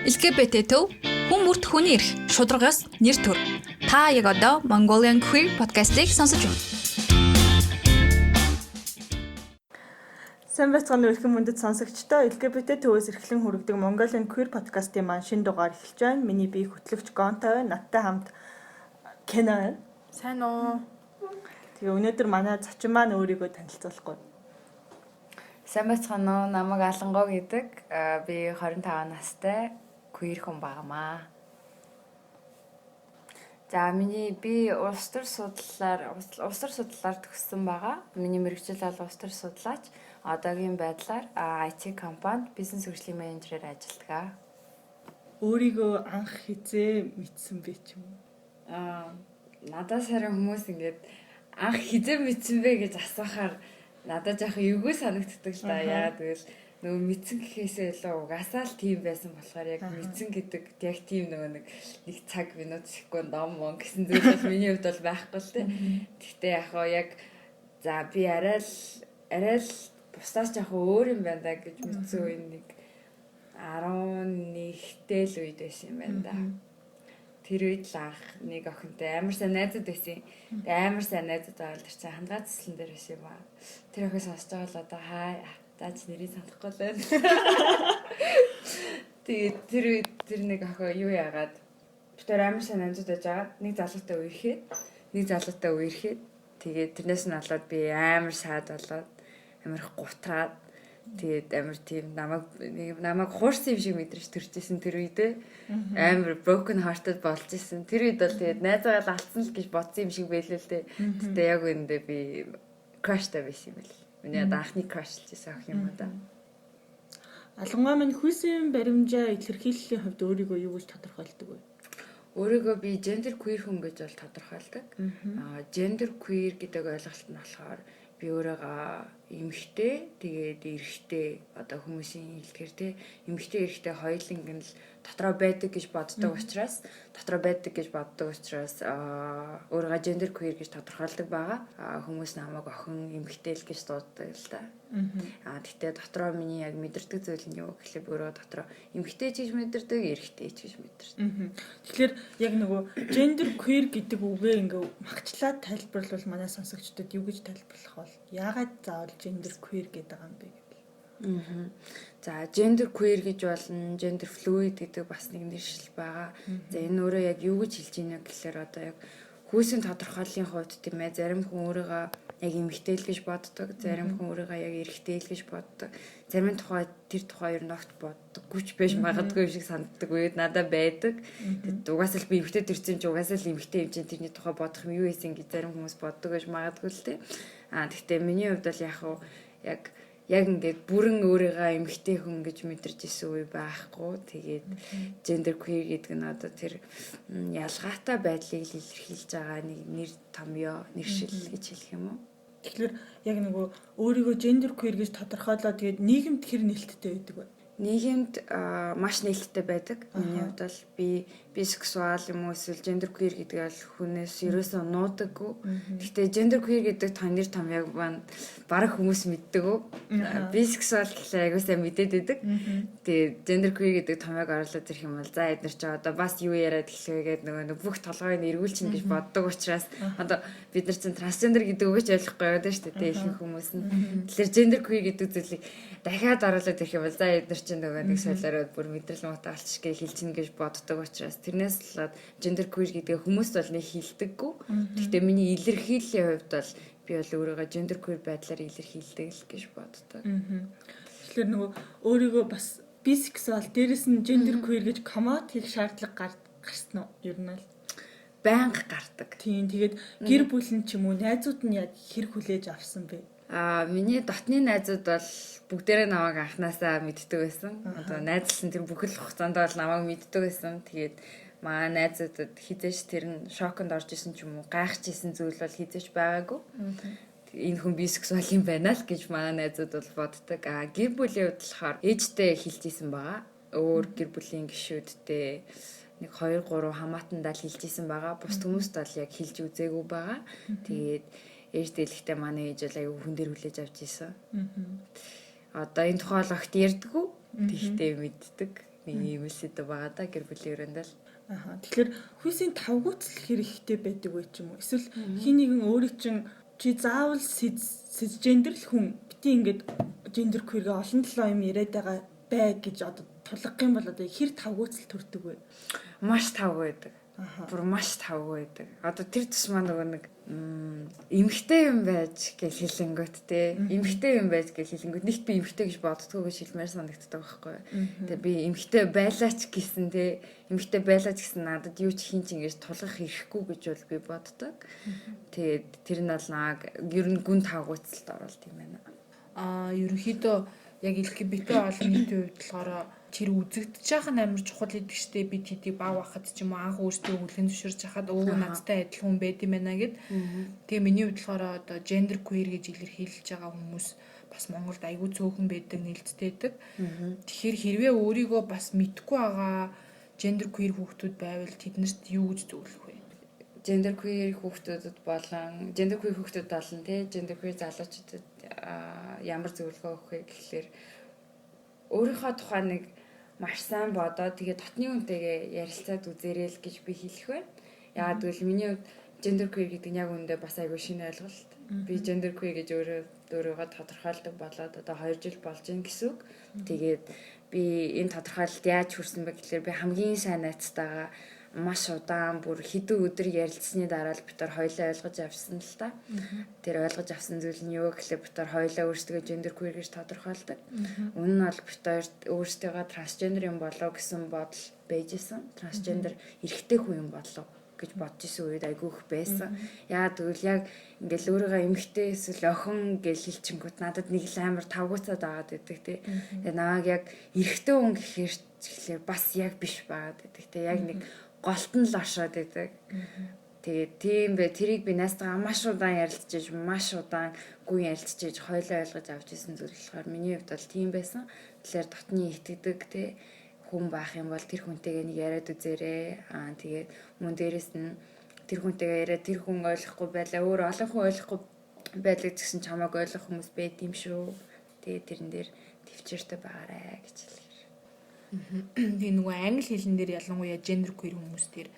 LGBT төв хүн бүрт хүний эрх, шударгаас нэр төр. Та яг одоо Mongolian Queer podcast-ыг сонсож байна. Сайн байцгаана уу эрхэм хүндэт сонсогчдоо, LGBT төвөөс эрхлэн хүргэдэг Mongolian Queer podcast-ийн маань шинэ дугаар эхэлж байна. Миний бие хөтлөгч Гонтой байна. Надтай хамт Кена байна. Сайн уу? Тэгээ өнөөдөр манай зочин маань өөрийгөө танилцуулахгүй. Сайн байцгаана уу? Намайг Алангоо гэдэг. Би 25 настай queer хүн багамаа. За би улс төр судлалаар төгссөн байгаа. Миний мэргэжил бол улс төр судлаач. Одоогийн байдлаар IT компанид бизнес хөгжлийн менежерээр ажилладаг. Өөрийгөө анх хизээ мэдсэн бэ ч юм уу? Надаас харин хүмүүс ингээд анх хизээ мэдсэн бэ гэж асуухаар надад жоохон эвгүй санагддаг л да. Яагаад гэвэл нөгөө мэдсэн гэхээсээ илүү угаасаа л тийм байсан болохоор яг мэдсэн гэдэг яг тийм нөгөө нэг цаг, минут, секунд, ом мон гэсэн зүйл бол миний хувьд бол байхгүй л дээ. Гэхдээ яг хоо яг за би арай л бусдаас жоохон өөр юм байна да гэж мэдсэн үе нэг 11-тэй л үед байсан юм байна да. Тэр үед л анх нэг охинтой амар сайн найзууд байсан. Тэгээ амар сайн найзууд байгаа л тэр чинь хандгай цэцлэн дээр байсан юм аа. Тэр охин сонсож байгаа л одоо хай даач нэрийг санахгүй л байна. Тэгээд тэр үед тэр нэг охин юу яагаад бид тэр амар сайн найзууд байж байгаа нэг залуутай үерхэд тэгээд тэрнээс нь болоод би амар sad болоод, амар их гутраад, тэгээд амар тийм намайг хуурсан юм шиг мэдрэж төрчихсэн тэр үедээ. Амар broken hearted болж исэн. Тэр үед бол тэгээд найзаагаа л алдсан л гэж бодсон юм шиг байлээ л дээ. Тэгтээ яг үүндээ би crush-тай байсан юм бэл. Миний одоо анхны crush л байсан охин юм да. Алангуй маань, хүйсийн баримжаа илэрхийллийн хувьд өөрийгөө юу гэж тодорхойлдог вэ? Өөрийгөө би gender queer хүн гэж бол тодорхойлдог. Gender queer гэдэг ойлголт нь болохоор би өөрийгөө эмэгтэй, тэгээд эрэгтэй, одоо хүмүүсийн хэлдгээр те, эмэгтэй, эрэгтэй хоёуланг нь л дотроо байдаг гэж боддог учраас өөрийгөө gender queer гэж тодорхойлдог байгаа. Хүмүүс намайг охин, эмэгтэй л гэж дууддаг л да. Гэхдээ дотроо миний яг мэдэрдэг зүйл нь юу гэхлээр би өөрөө дотроо эмэгтэй ч гэж мэдэрдэг, эрэгтэй ч гэж мэдэрдэг. Тэгэхээр яг нөгөө gender queer гэдэг үгээ ингээ махчлаад тайлбарлавал манай сонсогчдод юу гэж тайлбарлах вэ? Яагаад заавал gender queer гэдэг байгаа юм бэ гэдэг? За, gender queer гэж болно, gender fluid гэдэг бас нэг нэршил байгаа. За, энэ өөрөө яг юу гэж хэлж ийнэ гэхлээр одоо яг хүйсийн тодорхойллын хувьд, тийм ээ, зарим хүн өөрийгөө яг эмэгтэй л гэж боддог, зарим хүн өөрийгөө яг эрэгтэй л гэж боддог. Зарим нь тэр тухай ер нь огт боддоггүй ч байж магадгүй юм шиг санагддаг үед надад байдаг. Тэгэд угаасаа л би эмэгтэй төрсөн юм чи угаасаа л эмэгтэй юм чинь тэрний тухай бодох юм юу байсан гэж зарим хүмүүс боддог гэж магадгүй л дээ. Гэхдээ миний хувьд бол яг яг ингээд бүрэн өөрийгөө эмэгтэй хүн гэж мэдэрч исэн үе байхгүй. Тэгээд gender queer гэдэг нь одоо тэр ялгаатай байдлыг л илэрхийлж байгаа нэг нэр томьёо, нэршил гэж хэлэх юм уу? Тэгэхээр яг нөгөө өөрийгөө gender queer гэж тодорхойлоо, тэгээд нийгэмд хэр нээлттэй байдаг вэ? Нийгэмд маш нээлттэй байдаг. Миний хувьд бол би бисексуал юм уу эсвэл gender queer гэдэг бол хүнээс ерөөсөө нуудаггүй. Гэхдээ gender queer гэдэг нэр томьёог маань бараг хүмүүс мэддэг үү. Бисексуал гэхлээр аягүй сайн мэдээд байдаг. Тэгээ gender queer гэдэг томьёог оруулаад ирэх юм бол за эдгээр чи одоо бас юу яриад эхлэв гэдэг нөгөө нэг бүх толгойг нь эргүүлчихнэ гэж боддог учраас одоо бид нар чинь трансгендер гэдэг үгийг ч ойлгохгүй яваад шүү дээ ихэнх хүмүүс нь. Тэгэхээр gender queer гэдэг зүйлийг дахиад оруулаад ирэх юм бол за эдгээр чинь нөгөө нэг солиороо бүр мэдрэл муутай болчих гэж хэлчихнэ гэж боддог учраас тэрнээс болоод gender queer гэдгээ хүмүүс бол нэг хэлдэггүй. Гэхдээ миний илэрхийллийн хувьд бол би бол өөрийгөө gender queer байдлаар илэрхийлдэг л гэж боддог. Тэгэхээр нөгөө өөрийгөө бас bisexual, дээрэс нь gender queer гэж come out хийх шаардлага гарсан уу? Ер нь л байнга гардаг. Тийм, тэгээд гэр бүл нь ч юм уу найзууд нь яг хэр хүлээж авсан бэ? Миний дотны найзууд бол бүгдээрээ намайг анханасаа мэддэг байсан. Одоо найзлсан тэр бүхэл хугацаанд бол намайг мэддэг байсан. Тэгээд манай найзуудад хэзээ ч тэр нь шоконд орж исэн ч юм уу гайхаж исэн зүйл бол хэзээ ч байгаагүй. Энэ хүн бисексуал юм байна л гэж манай найзууд бол боддог. Гэр бүлийн хувьд болохоор ээжтэй хэлж исэн байгаа. Өөр гэр бүлийн гишүүдтэй нэг 2 3 хамаатандаа л хэлж исэн байгаа. Бусад хүмүүст бол яг хэлж үзээгүй байгаа. Тэгээд ээжтэй хэлэхдээ манай ээж бол аягүй хүн дээр хүлээж авч исэн. Одоо энэ тухай бол огт ярьдаггүй. Тэгтээ мэддэг. нэг юм л сэдэв байгаа да гэр бүлийн өрөөнд л. Аха. Тэгэхээр хүйсийн тавгууцл хэрэгтэй байдаг вэ ч юм уу? Эсвэл хин нэгэн өөрийн чинь чи заавал cisgender л хүн бити ингээд gender queer-гээ олон талаа юм яриад байгаа бай гэж одоо тулгах юм бол одоо хэр тавгууцл төрдөг вэ? Маш тавгүй байдаг. Бүр маш тавгүй байдаг. Одоо тэр тусмаа нөгөө нэг эмэгтэй юм байж гэж хэлэнгүүт те. Эмэгтэй юм байж гэж хэлэнгүүт нэгт би эмэгтэй гэж боддгоо гэж хэлмээр санагддаг байхгүй. Тэгээ би эмэгтэй байлаач гэсэн те. Эмэгтэй байлаач гэсэн надад юу ч хин ч ингэж тулгах ирэхгүй гэж бол би боддог. Тэгээд тэр нь бол нааг ер нь гүн тавгууцалд оруулт юм байна. Аа, ерөнхийдөө яг LGBT олон нийтийн хувьд болохоор тэр үзэгдэж байгаа нь амар чухал гэдэг штэ. Би тэдийг баг бахад ч юм уу анх өөртөө хүлээн зөвшөөрч хахад өө надтай адилхан хүн байд юм байна гэд. Тэгээ миний хувьд болохоор одоо gender queer гэж илэрхийлж байгаа хүмүүс бас Монголд айгүй цөөхөн байдаг, нээлттэй байдаг. Тэгэхээр хэрвээ өөрийгөө бас мэдгүй байгаа gender queer хүүхдүүд байвал тэднэрт юу гэж зөвлөх вэ? Gender queer хүүхдүүдэд болон gender queer хүүхдүүд болон тий gender queer залуучуудад ямар зөвлөгөө өгөх вэ гэхлээр өөрийнхөө тухай нэг маш сайн бодоод, тэгээ дотны хүнтэйгээ ярилцаад үзээрэй л гэж би хэлэх байна. Яагаад гэвэл миний хувьд gender queer гэдэг нь яг үүндээ бас айгүй шинэ ойлголт. Би gender queer гэж өөрөө өөрийгөө тодорхойлдог болоод одоо 2 жил болж байна гэсэн үг. Тэгээд би энэ тодорхойлолт яаж хүрсэн бэ гэхлээр би хамгийн сайн найзтайгаа маш удаан, бүр хэдэн өдөр ярилцсны дараа л бид нар хоёулаа ойлгож авсан л та. Тэр ойлгож авсан зүйл нь юу гэхлээр бид нар хоёулаа өөрсдөө gender queer гэж тодорхойлдог. Үнэн нь бол бид хоёр өөрсдийгөө трансгендер юм болоо гэсэн бодол байж исэн. Трансгендер эрэгтэй хүн юм болов гэж бодож исэн үед айгүй их байсан. Яагаад гэвэл яг ингээл өөрийгөө эмэгтэй эсвэл охин гэж хэлчихэнгүүт надад нэг л амар тавгууцаад байгаад байдаг тий. Тэгээ намайг яг эрэгтэй хүн гэхээр тэгэхээр бас яг биш байгаад байдаг тий. Яг нэг голт нь л оршоод байдаг. Тэгээд тийм бэ, тэрийг би найзтайгаа маш удаан ярилцж, маш удаан гүн ярилцж хоёулаа ойлгож авч ирсэн зүйл болохоор миний хувьд бол тийм байсан. Тэгэхээр дотны итгэдэг те хүн байх юм бол тэр хүнтэйгээ нэг яриад үзээрэй. Аа, тэгээд мөн дээрэс нь тэр хүнтэйгээ яриад тэр хүн ойлгохгүй байлаа. Өөр олон хүн ойлгохгүй байлаа гэсэн чамайг ойлгох хүмүүс байд юм шүү. Тэгээд тэрэн дээр төвчээртэй байгаарай гэж хэлэхээр. Тэгээ нөгөө англи хэлэн дээр ялангуяа gender queer хүмүүс дээр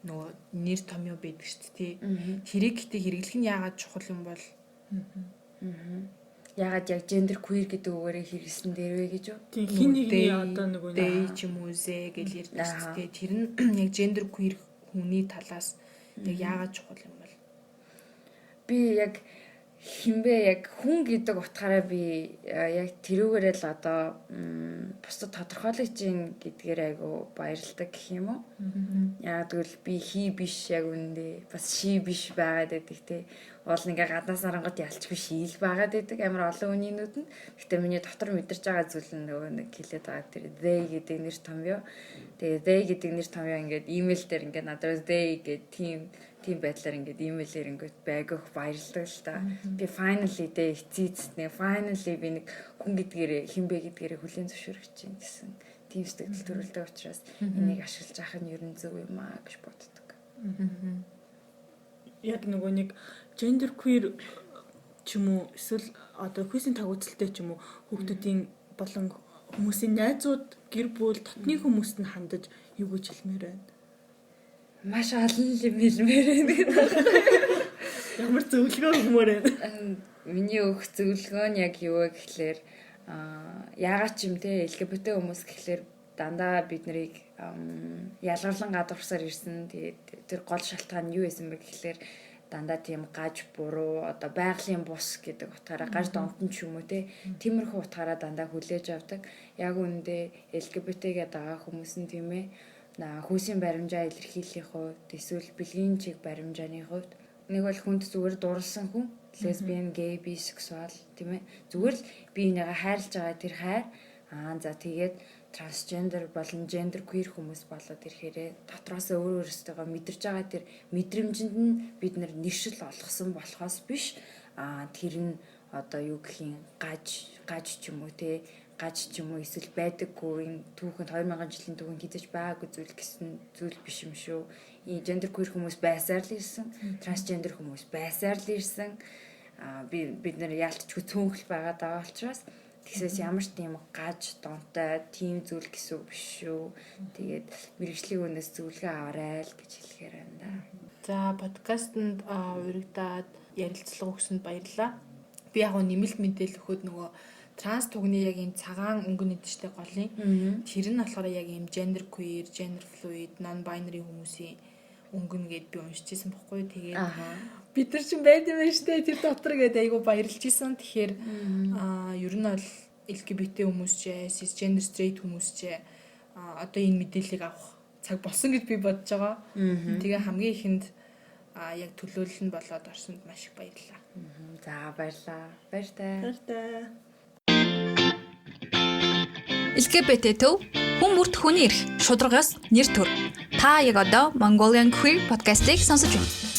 нөгөө нэр томьёо байдаг шүү дээ. Тэрийг гэтээ хэрэглэх нь яагаад чухал юм бол? Яагаад яг gender queer гэдэг үгээрээ хэрэглэсэн дээр вэ гэж юу? Тийм, хин нэгний одоо нөгөө they ч юм уу ze гэж ярьдаг шүү дээ. Тэр нь яг gender queer хүний талаас яг яагаад чухал юм бол? Би яг хинбэ, яг хүн гэдэг утгаараа би яг тэрүүгээрээ л одоо бусдад тодорхойлогч юм гэдгээр айгу баярладаг гэх юм уу. Яг тэгвэл би he биш, яг үүндээ бас she биш байгаад байдаг те. Уул ингээ гаднаас харангууд ялчгүй she л байгаад байдаг амар олон хүний нүдэнд. Гэтэ миний дотор мэдэрч байгаа зүйл нь нөгөө нэг хэлээд байгаа тэр they гэдэг нэр томьёо. Тэгээ they гэдэг нэр томьёо ингээд имэйл дээр ингээд надад they гэдэг тийм байдлаар ингээд имэйлээр ингээд байгах баярлдаг л та. Би finally тэ эцээ нэг finally би нэг хүн гэдгээрээ, хин бэ гэдгээрээ хүлээн зөвшөөрөх чинь гэсэн тийм сэтгэл төрүүлдэг учраас энийг ашиглаж явах нь ер нь зөв юм аа гэж боддог. Яг нөгөө нэг gender queer ч юм уу эсвэл одоо хүйсийн тагууцалтай ч юм уу хүүхдүүдийн болон хүмүүсийн найзууд, гэр бүл, дотны хүмүүст нь хандаж юу гэж хэлмээр байна? Маш олон юм хэлмээр байна. Ямар зөвлөгөө өгмөр байна? Миний өгөх зөвлөгөө нь яг юу вэ гэхлээр яагаад ч юм те LGBT хүмүүс гэхлээр дандаа бид нарыг ялгарлан гадуурхсаар ирсэн. Тэгээд тэр гол шалтгаан нь юу байсан бэ гэхлээр дандаа тийм гаж буруу, одоо байгалийн бус гэдэг утгаараа, гаж донтон ч юм уу те, тиймэрхүү утгаараа дандаа хүлээж авдаг. Яг үүндээ LGBT гэдэг байгаа хүмүүс нь тийм ээ хүйсийн баримжаа илэрхийллийн хувьд эсвэл бэлгийн чиг баримжааны хувьд нэг бол хүнд зүгээр дурлсан хүн, лесбиан, гей, бисексуал тийм ээ, зүгээр л би энийгээ хайрлаж байгаа тэр хайр. Аа, за, тэгээд трансгендер болон gender queer хүмүүс болоод ирэхээрээ дотроосоо өөр өөрсдөө мэдэрч байгаа тэр мэдрэмжинд нь бид нар нэршил олгосон болохоос биш, тэр нь одоо юу гэх юм, гаж гаж ч юм уу те, гаж ч юм уу эсвэл байдаггүй, энэ түүхэнд 2000 жилийн түүхэнд хэзээ ч байгаагүй зүйл гэсэн зүйл биш юм шүү. Энэ gender queer хүмүүс байсаар л ирсэн, трансгендер хүмүүс байсаар л ирсэн. А би бид нар яалтчгүй цөөнхөл байгаад байгаа учраас Тэгсээс ямар ч тийм гаж донтой тийм зүйл гэсэн үг биш шүү. Тэгээд мэргэжлийн хүнээс зөвлөгөө аваарай л гэж хэлэхээр байна да. За, подкастэнд уригдаад ярилцлага өгсөнд баярлалаа. Би яг нь нэмэлт мэдээлэл өгөхөд нөгөө транс тугны яг ийм цагаан өнгө нэгдэжтэй голын тэр нь болохоор яг ийм gender queer, gender fluid, non binary хүмүүсийн өнгө нь гээд би уншиж исэн бохгүй. Тэгээд бид нар чинь байд юм байна штэ тэр дотор гээд айгу баярлж исэн. Тэгэхээр ер нь бол LGBT хүмүүс ч, cisgender straight хүмүүс ч одоо энэ мэдээллийг авах цаг болсон гэж би бодож байгаа. Тэгээ хамгийн ихэнд яг төлөөлөл нь болоод орсонд маш их баярлалаа. За, баярлалаа. Баяртай. Баяртай. LGBT төв хүн бүрт хүний эрх, шударга ёс, нэр төр. Та яг одоо Mongolian Queer podcast-ыг сонсож байна.